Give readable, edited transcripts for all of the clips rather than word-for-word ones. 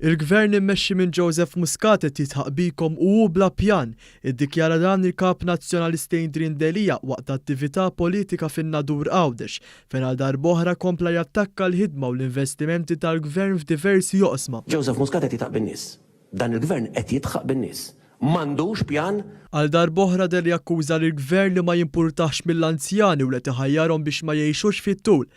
Il-Gvern immexxi minn Joseph Muscat qed jidħaq bikom u hu bla pjan, iddikjara dan il-Kap Nazzjonalista Adrian Delia waqt attività politika fin-Nadur Għawdex, fejn għal darb'oħra kompla jattakka l-ħidma u l-investimenti tal-Gvern f'diversi oqsma. Joseph Muscat qed jidħaq bin-nies. Dan il-Gvern qed jidħaq bin-nies. M'għandux pjan. Għal darb'oħra Delia akkuża lill-Gvern li ma jimpurtahx mill-anzjani u li qed iħajjarhom biex ma jgħixux fit-tul.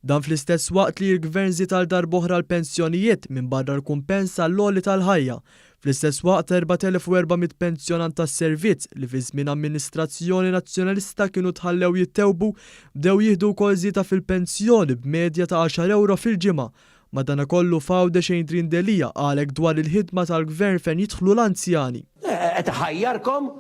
Dan fl-istess waqt li l-Gvern żied għal darb'oħra l-pensjonijiet minbarra l-kumpens għall-għoli tal-ħajja. Fl-istess waqt 4,400 pensjonant tas-servizz li fi żmien amministrazzjoni Nazzjonalista kienu tħallew jittewbu bdew jieħdu wkoll żieda fil-pensjoni b'medja ta' għaxar ewro fil-ġimgħa. Madanakollu f'Għawdex Adrian Delia qal hekk dwar il-ħidma tal-Gvern fejn jidħlu l-anzjani. Qed iħajjarkom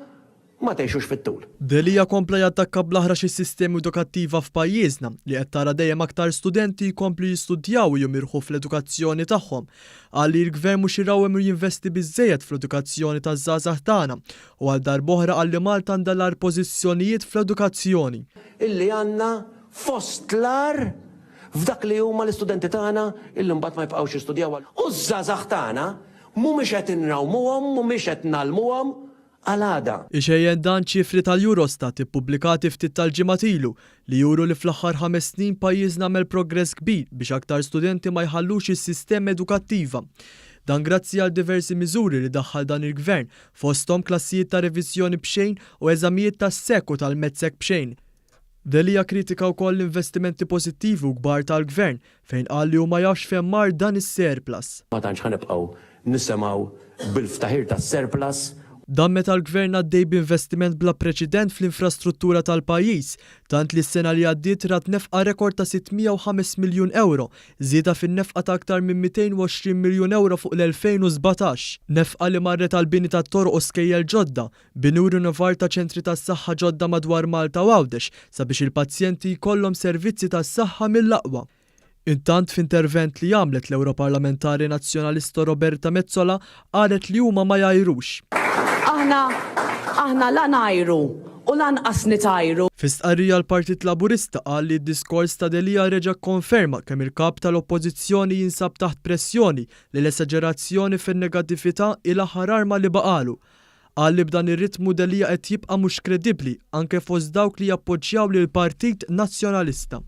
ma tgħixux fit-tul. Delia kompla jattakka bl-aħrax is-sistema edukattiva f'pajjiżna, li qed tara dejjem aktar studenti jkomplu jistudjaw u jimirħu fl-edukazzjoni tagħhom. Qal li l-Gvern mhux irawwem u jinvesti biżżejjed fl-edukazzjoni taż-żgħażagħ tagħna u għal darb'oħra qal li Malta għandha l-agħar pożizzjonijiet fl-edukazzjoni. Illi għandna fost l-agħar f'dak li huma l-istudenti tagħna illi mbagħad ma jibqgħux jistudjaw u ż-żgħażagħ tagħna mhumiex qed inrawmuhom, mhumiex qed ngħallmuhom għal għada. Ixejjen dan ċifri tal-Eurostat ippubblikati ftit tal-ġimgħat ilu li juru li fl-aħħar ħames snin pajjiżna għamel progress kbir biex aktar studenti ma jħallux is-sistema edukattiva. Dan grazzi għal diversi miżuri li daħħal dan il-Gvern, fosthom klassijiet ta' reviżjoni b'xejn u eżamijiet tas-SEC u tal-MATSEC b'xejn. Delia kkritika wkoll l-investimenti pożittivi u kbar tal-Gvern, fejn qal li hu ma jafx fejn mar dan is-surplus. Ma tantx ħa nibqgħu nisimgħu bil-ftaħir tas-surplus. Dan meta l-Gvern għaddej b'investiment bla preċedent fl-infrastruttura tal-pajjiż, tant li s-sena li għaddiet rat nefqa rekord ta' 605 miljun ewro, żieda fin-nefqa ta' aktar minn 220 miljun ewro fuq l-2017. Nefqa li marret għall-bini ta' toroq u skejjel ġodda, Bini u rinnovar ta' ċentri tas-saħħa ġodda madwar Malta u Għawdex sabiex il-pazjenti jkollhom servizzi tas-saħħa mill-aqwa. Intant f'intervent li għamlet l-Ewroparlamentari Nazzjonalista Roberta Metsola qalet li huma ma jgħirux. Aħna, aħna la ngħiru u lanqas nitgħajru. Fi stqarrija l-Partit Laburista qal li d-diskors ta' Delia reġa' kkonferma kemm il-Kap tal-Oppożizzjoni jinsab taħt pressjoni li l-esaġerazzjoni fin-negattività hi l-aħħar arma li baqagħlu. Qal li b'dan ir-ritmu Delia qed jibqa' mhux kredibbli anke fost dawk li jappoġġjaw lill-Partit Nazzjonalista.